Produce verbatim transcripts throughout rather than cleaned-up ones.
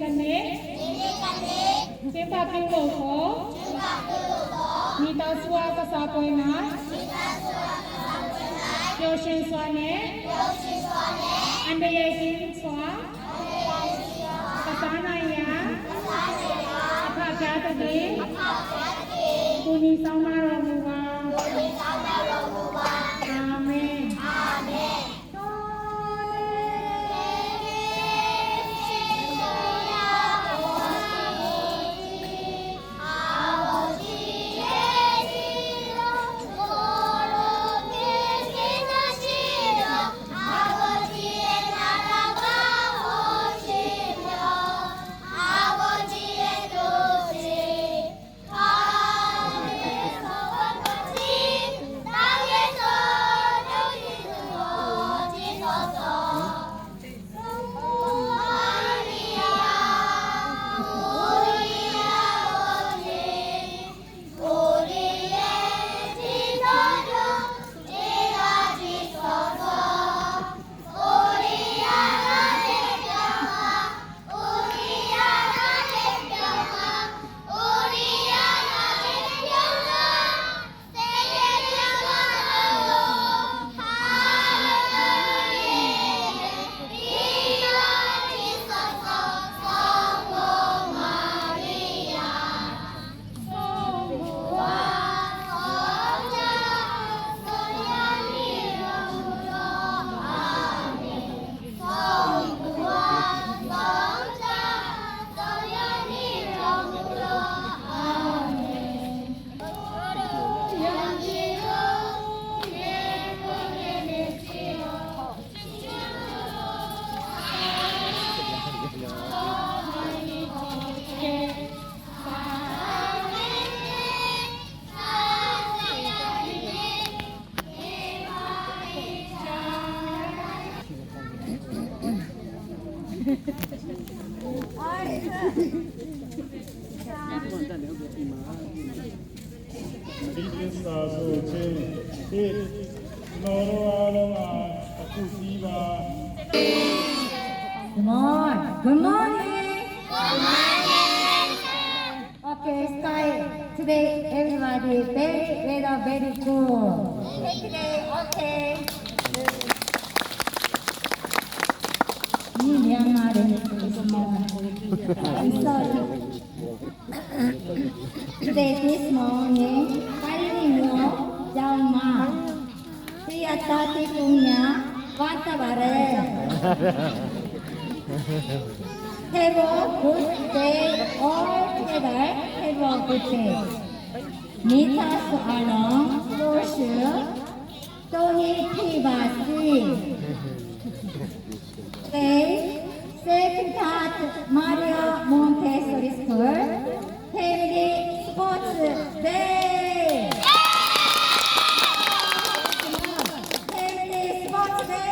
ကနေ့ ကျင်းပပြုလုပ်သော မိသားစုအားကစားပွဲ၌ ပျော်ရွှင်စွာနှင့် အန္တရာယ်ကင်းစွာ ကစားနိုင်ရန် အခဘုရားသခင် ကူညီစောင့်မတော်မူပါ။ အာမင်။ Good morning. Good morning. Good morning. Okay, stay. Today, everybody, very, very, very good. Today, okay. Ni Myanmar, this morning. I'm sorry. Today, this morning, Kaini Muang Jalma. Three thirty punya, what about it? Have a good day all together. Have a good day. Meet us along worship, Tony P. Basi. Today, Sacred Heart Maria Montessori School, Family Sports Day! Family Sports Day!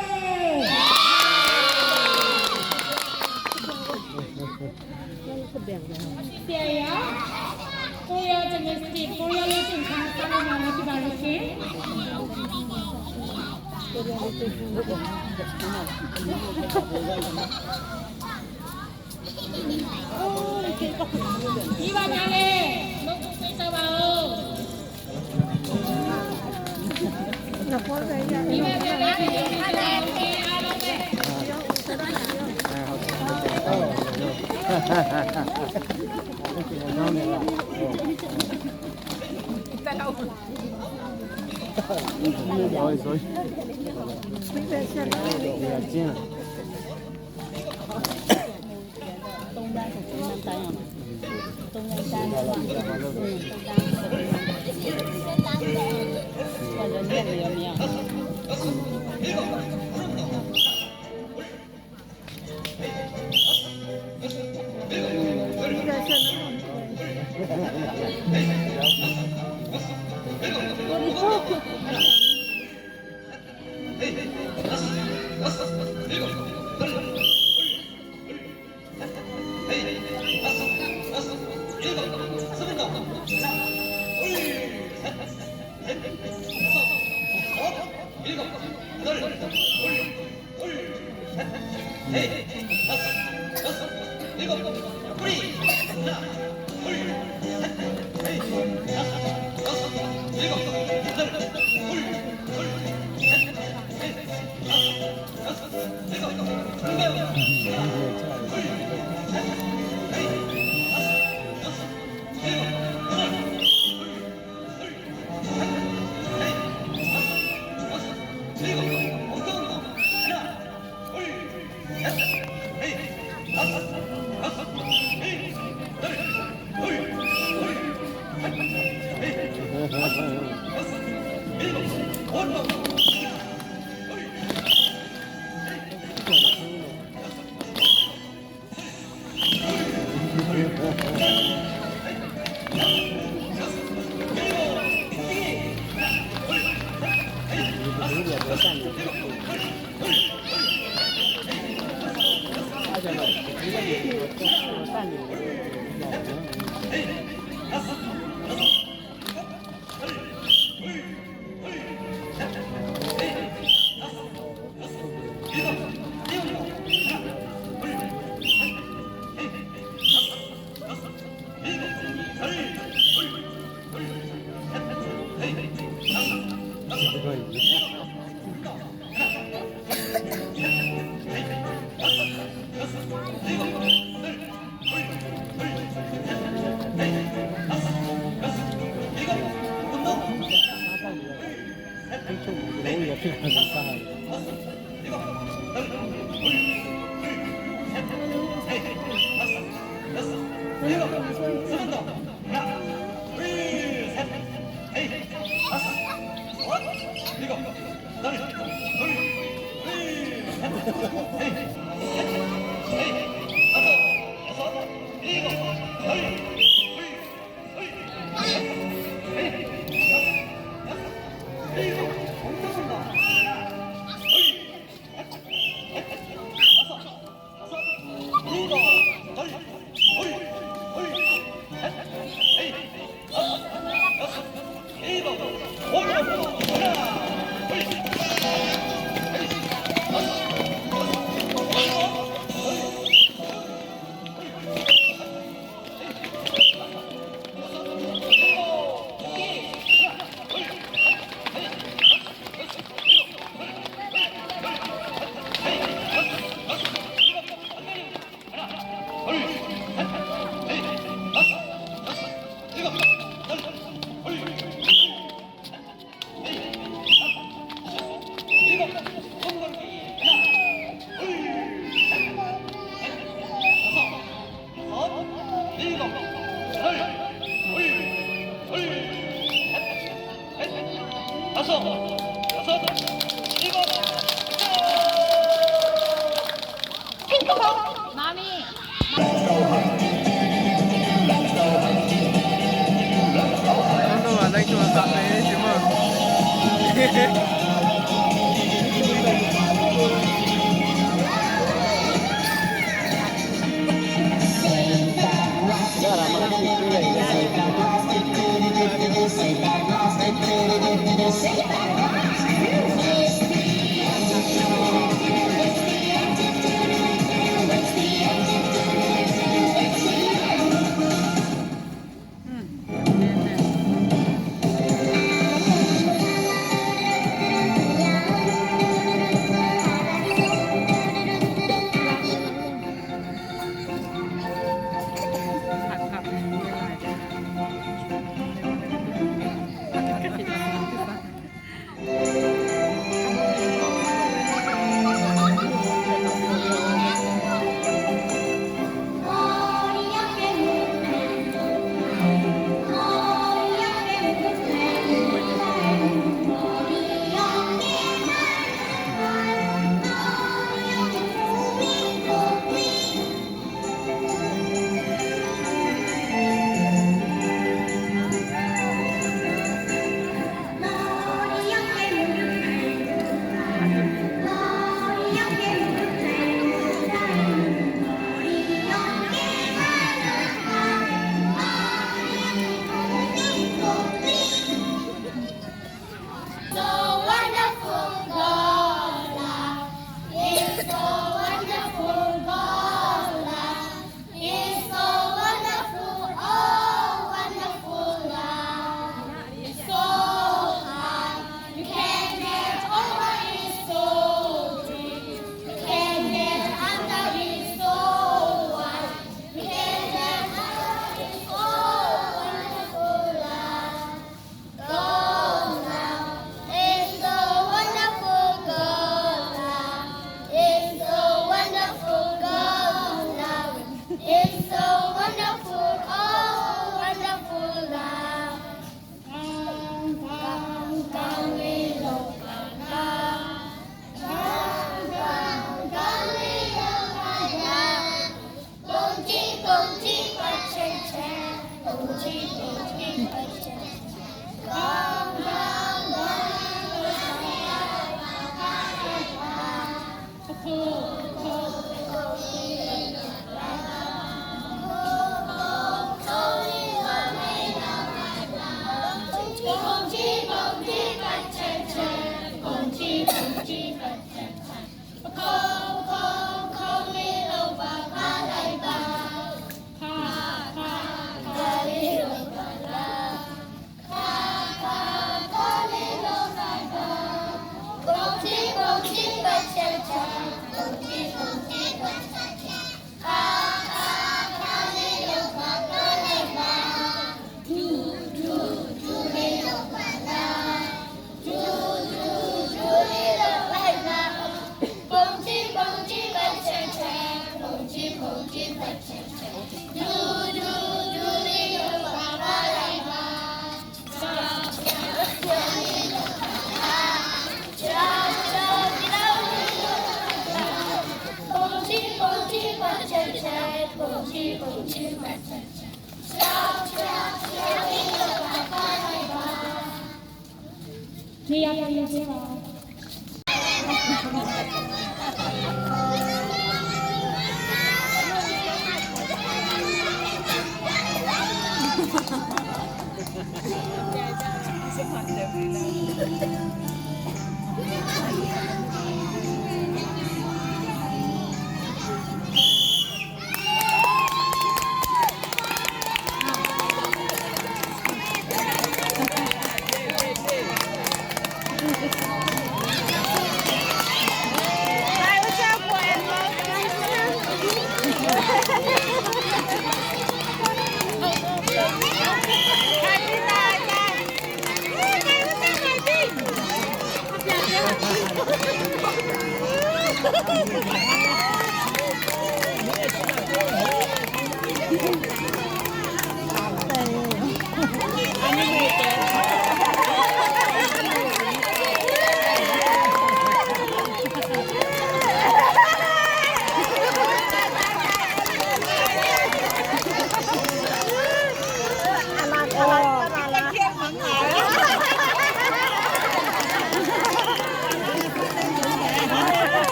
Mami.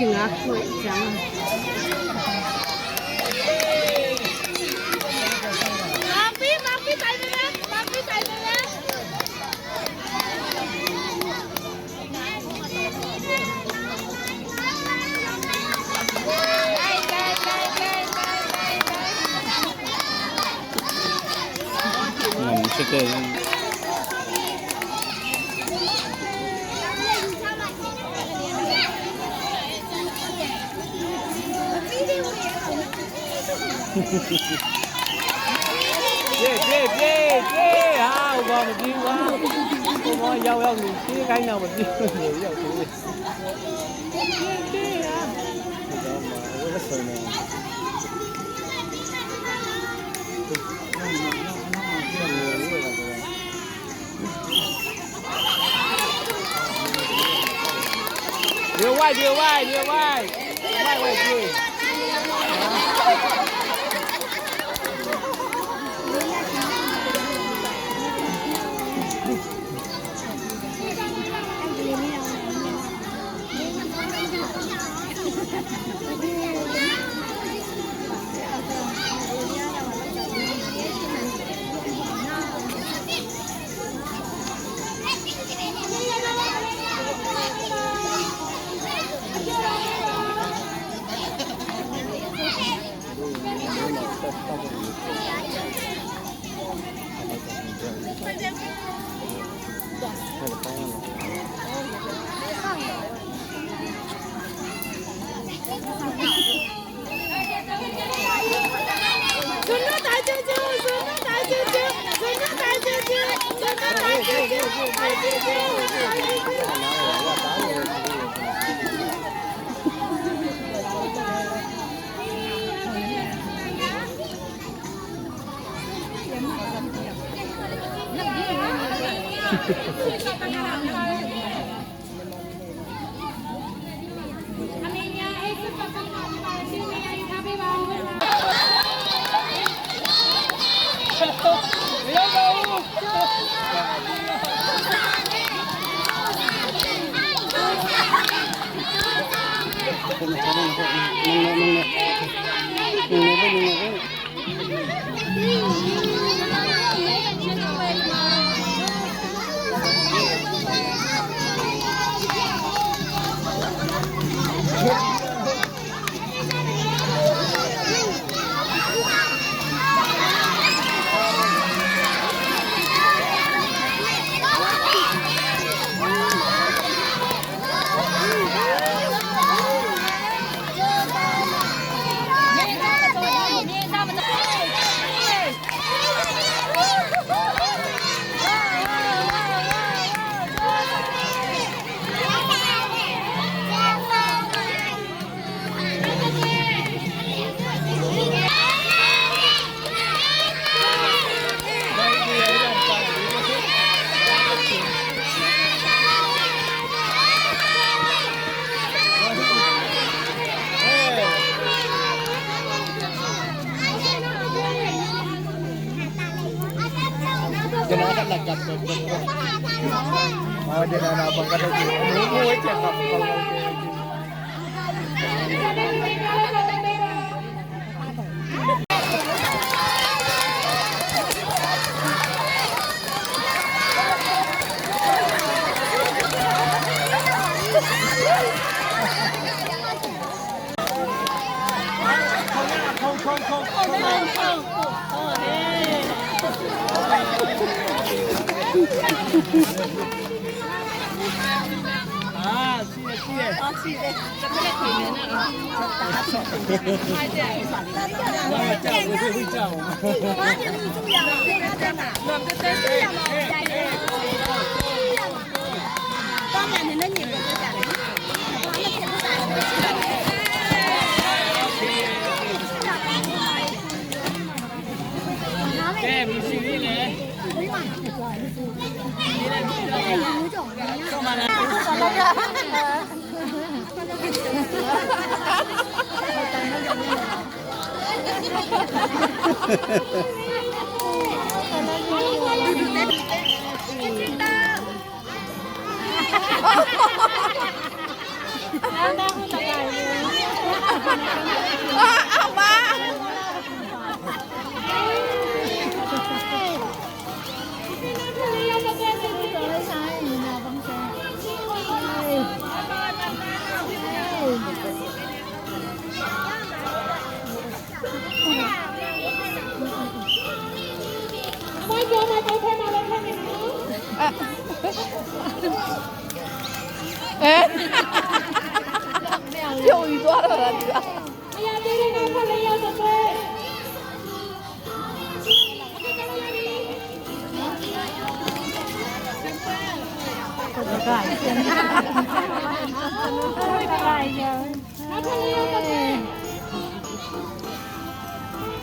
Kingak hoih ciang. Ngam sia kei. Ê, ê, ê, ê, hau, bò một viên quá. Cô nói dâu dâu người kia cái nào mà đi. Điều vai, điều vai, điều vai. Vai, vai, điều.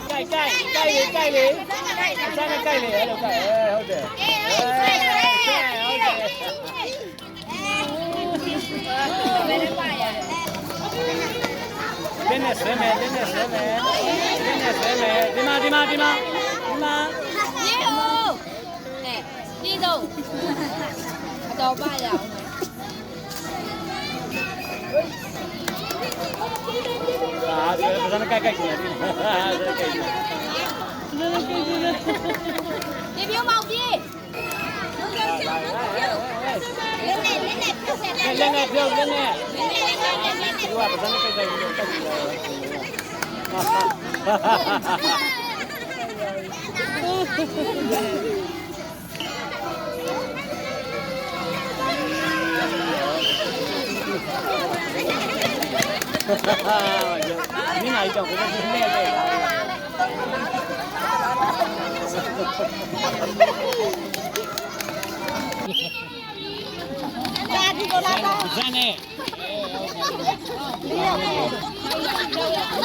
Kai, kai, kai, kai, kai. Kai, kai, kai. Dima, dima, dima. Dima. Đi đâu? Ở đâu ba vậy? Đi biểu mẫu đi. Lên này, lên này, lên này. Lên này, lên này.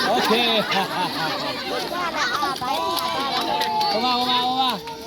Ok. Oma, oma, oma.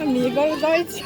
Amigo Deutsch.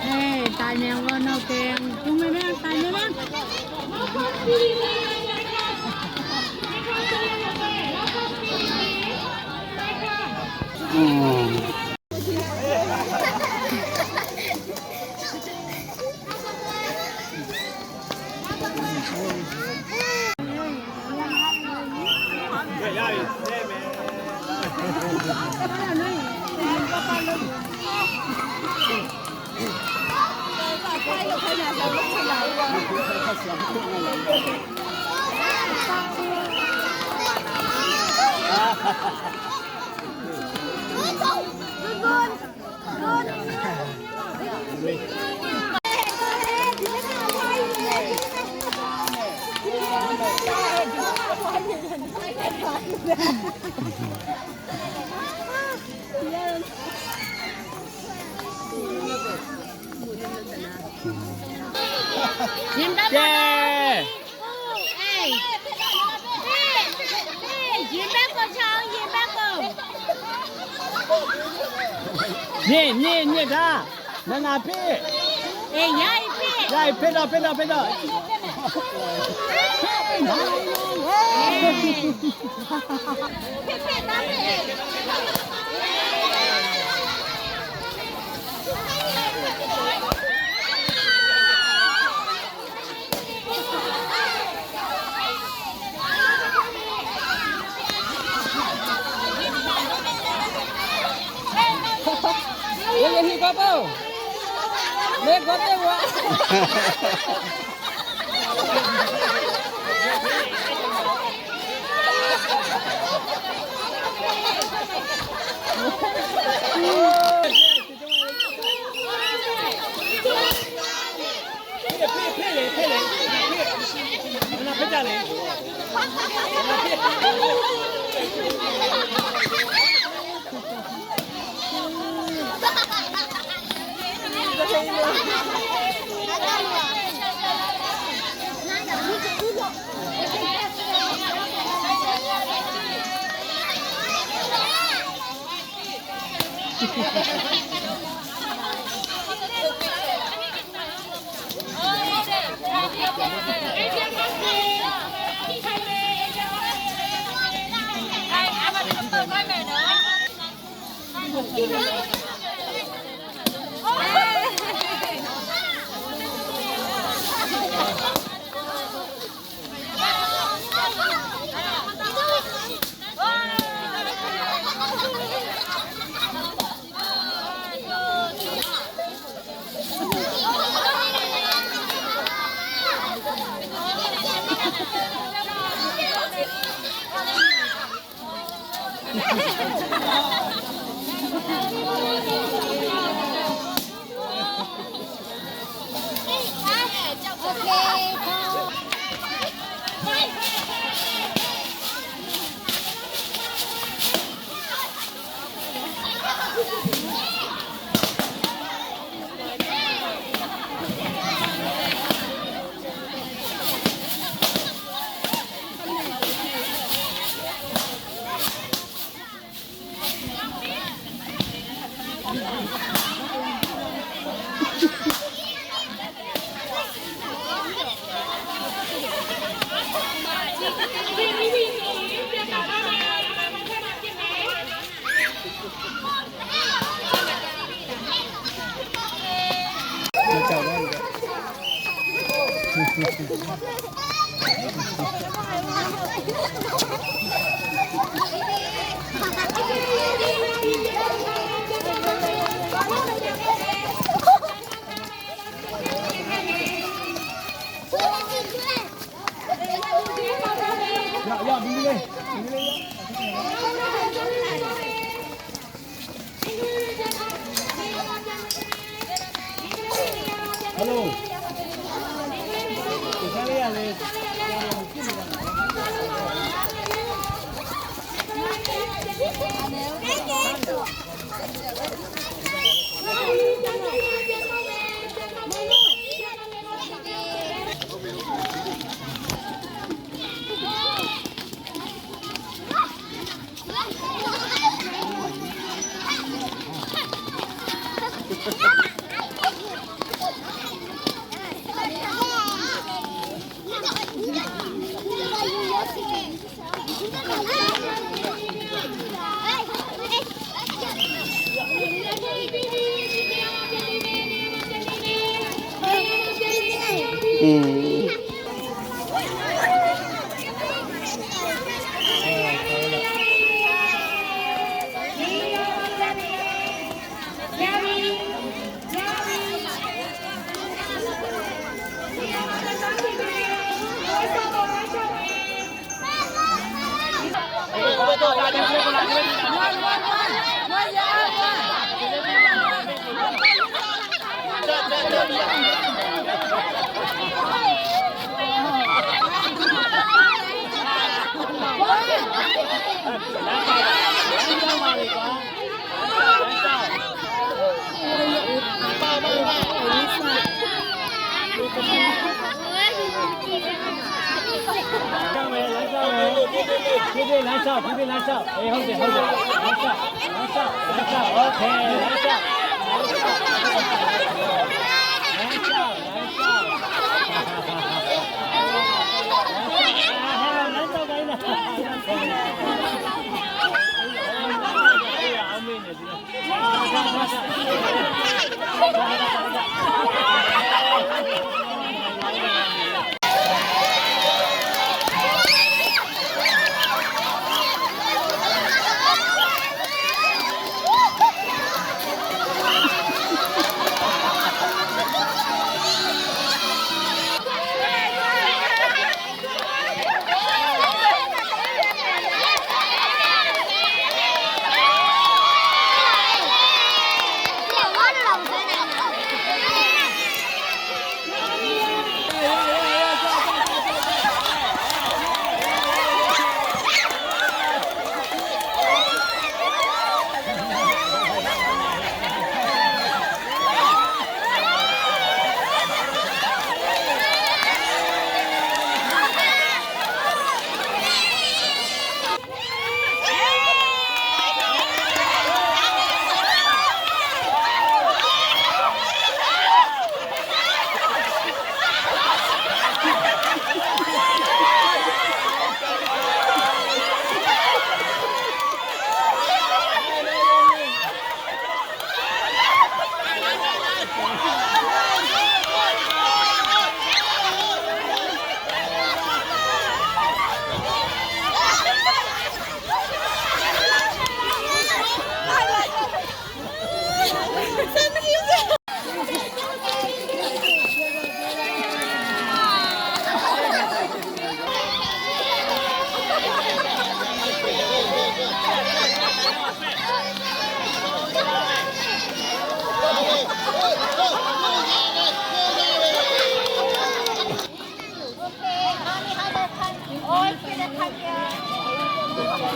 Ê, tài mèo vào nồi kèo. Chúng mày biết ăn tài mèo ăn. Ni, ni, ni da. Na, na, phi. Eh, ya, i phi. Ya, i phi da, phi da, phi da.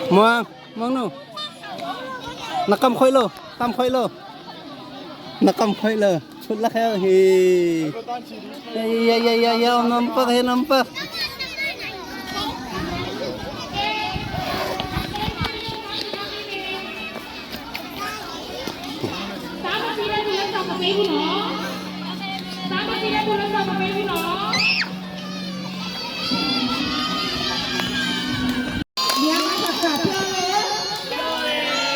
Muang, Muang nu. Na kam khoih lo, kam khoih lo. Na kam khoih lo. Sut la kheu hi. Ya, ya, ya, ya, ya, nampak, hi nampak.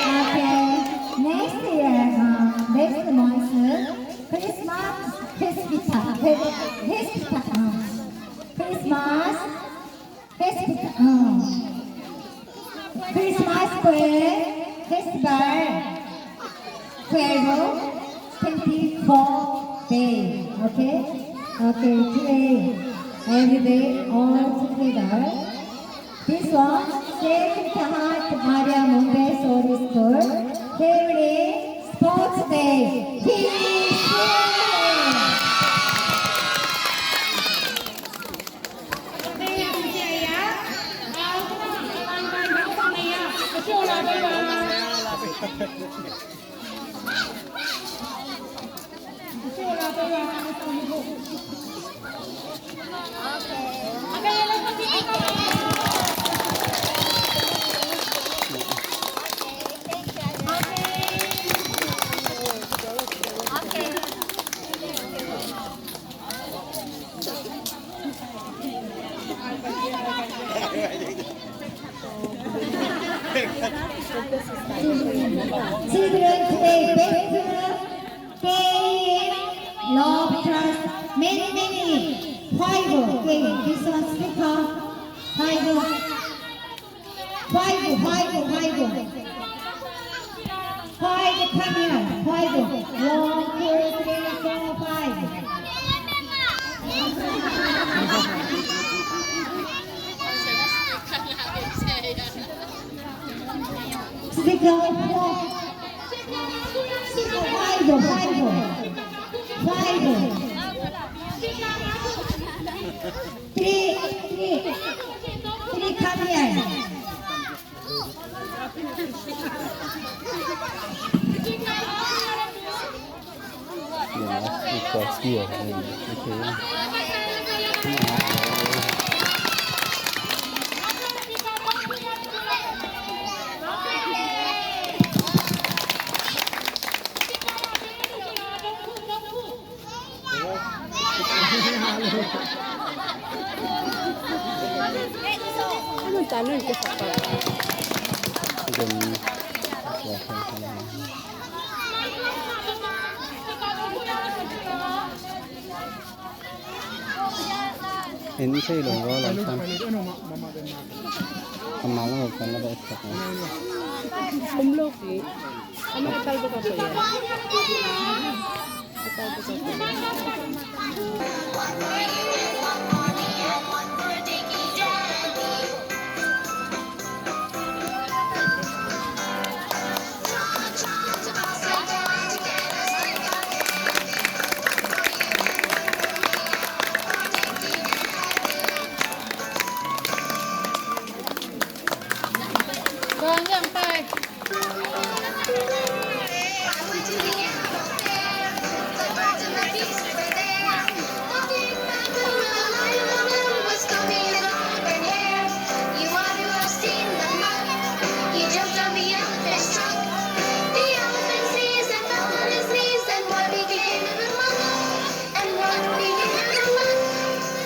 Okay. Next year, uh, next month, Christmas, Christmas, Christmas, uh, Christmas, Festi-, ah. Christmas Quail Festival, Quail twenty-fourth day. Okay? Okay, today, every day, all together. This one, Sacred Heart Maria Montessori School, Family Sports Day. Peace! Children today, best playing, love, trust, many, many. Five, okay, this one speaker. Five. Five, five, five. Five, come here. Five. One, two, three, four, five. Speaker four. Speaker five, five. Five. Three, three. Three, come here. En thei lo, lo, lo, san. Ama lo, san, lo, lo, san. Kum lo ki. Ama tal ko ko ya. Atal ko ko ya.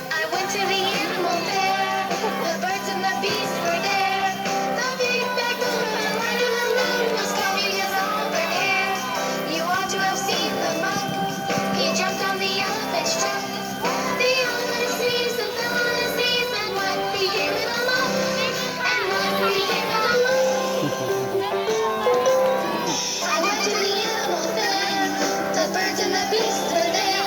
I went to the animal fair. The birds and the beasts were there. The big black rhinoceros was coming along the air. You ought to have seen the monk. He jumped on the elephant's trunk. The elephant sneezed and fell on his knees and what became of the monk? And what became of the monk? I went to the animal fair. The birds and the beasts were there.